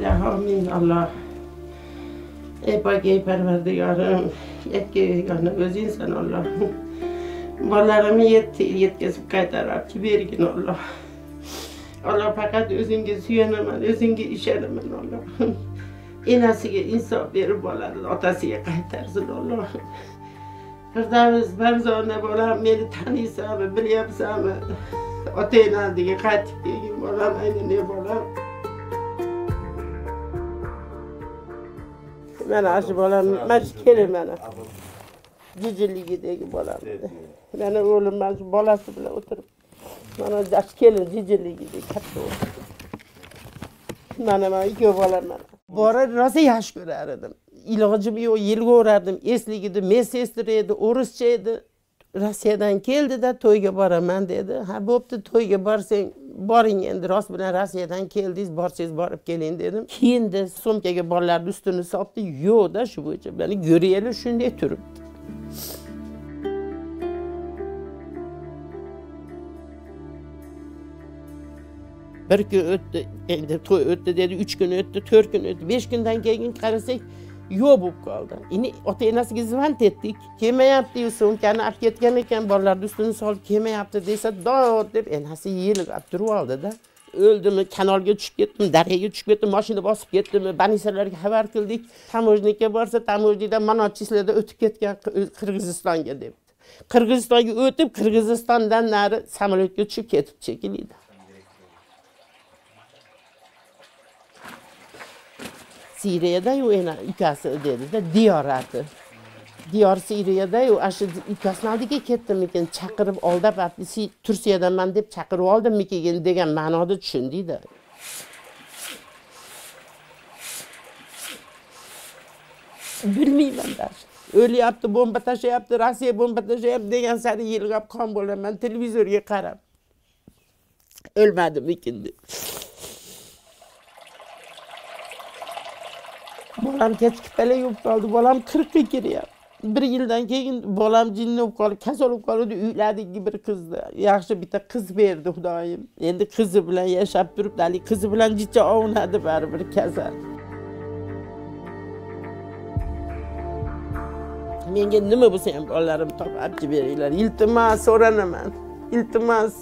Ilohi amin Alloh. Ey pok, ey parvardigorim, yakka yagona o'zingsan Alloh. Bolalarimni yetkazib qaytarib bergin Alloh. Alloh faqat o'zingga suyanaman, o'zingga ishonaman Alloh. Enasiga insof berib bolani otasiga qaytarsin Alloh. Firdavs Farzona bolam, meni taniysanmi, bilyapsanmi? Ota-enasiga qaytib kelgin bolam, ayni bolam. Mana shu bolam, mana shu kelin mana. Jijilligidagi bolam. Mana o'g'lim mana shu bolasi bilan o'tirib. Mana shu kelin jijilligidagi katta o'g'lim. Mana ikki bolam mana. Bora rosa yaxshi ko'rar edim. Ilojim yo'q, yilg'orardim. Esligida medsestra edi, o'rischa edi. Rossiyadan keldi-da, to'yga boraman dedi. Ha, bo'pti, to'yga borsang, boring endi, rost bilan Rossiyadan keldingiz, borsangiz borib keling dedim. Kiyindi, sumkaga bolalarning ustini soldi, yo'q-da shu bo'yicha. Meni go'rayli shunday turibdi. Bir kun o'tdi, endi to'y o'tdi dedi, 3 kun o'tdi, 4 kun o'tdi, 5 kundan keyin qarasak yo'q bo'lib qoldi. Endi ota-enasiga zvont etdik. Kelmayapti, sumkani olib ketgan ekan, bolalarning ustini solib kelmayapti desa, dod deb enasi yig'lab turib oldi-da. O'ldimi, kanalga tushib ketdim, daryoga tushib ketdim, mashina bosib ketdimi, banisalarga xabar qildik. Tamojnikka borsa, tamojnikdan mana chislarda o'tib ketgan Qirg'izistonga debdi. Qirg'izistonga o'tib, Qirg'izistondan nari samolyotga tushib ketib chekildi. Siriyada-yu ena ukasi dedi-da, diyorati. Diyor Siriyada-yu, shu ukasini oldiga ketdimikin, chaqirib aldab, Turkiyadanman deb chaqirib oldimmikin degan ma'noda tushundik-da. Bilmayman даже. O'lyapti, bomba tashlayapti, Rossiya bomba tashlayapti degan sari yig'lab qon bo'laman televizorga qarab. O'lmadimikin deb. Bolam kechki palak bo'lib qoldi, bolam 40 ga kiryapti. Bir yildan keyin bolam jinni bo'lib qoldi, kasal bo'lib qoldi, uyladagi bir qizni. Yaxshi bitta qiz berdi Xudoyim. Endi qizi bilan yashab turib, hali qizi bilan jicha ovunadi baribir kasal. Menga nima bo'lsa ham bolalarim topib olib beringlar. Iltimos so'ranaman. Iltimos.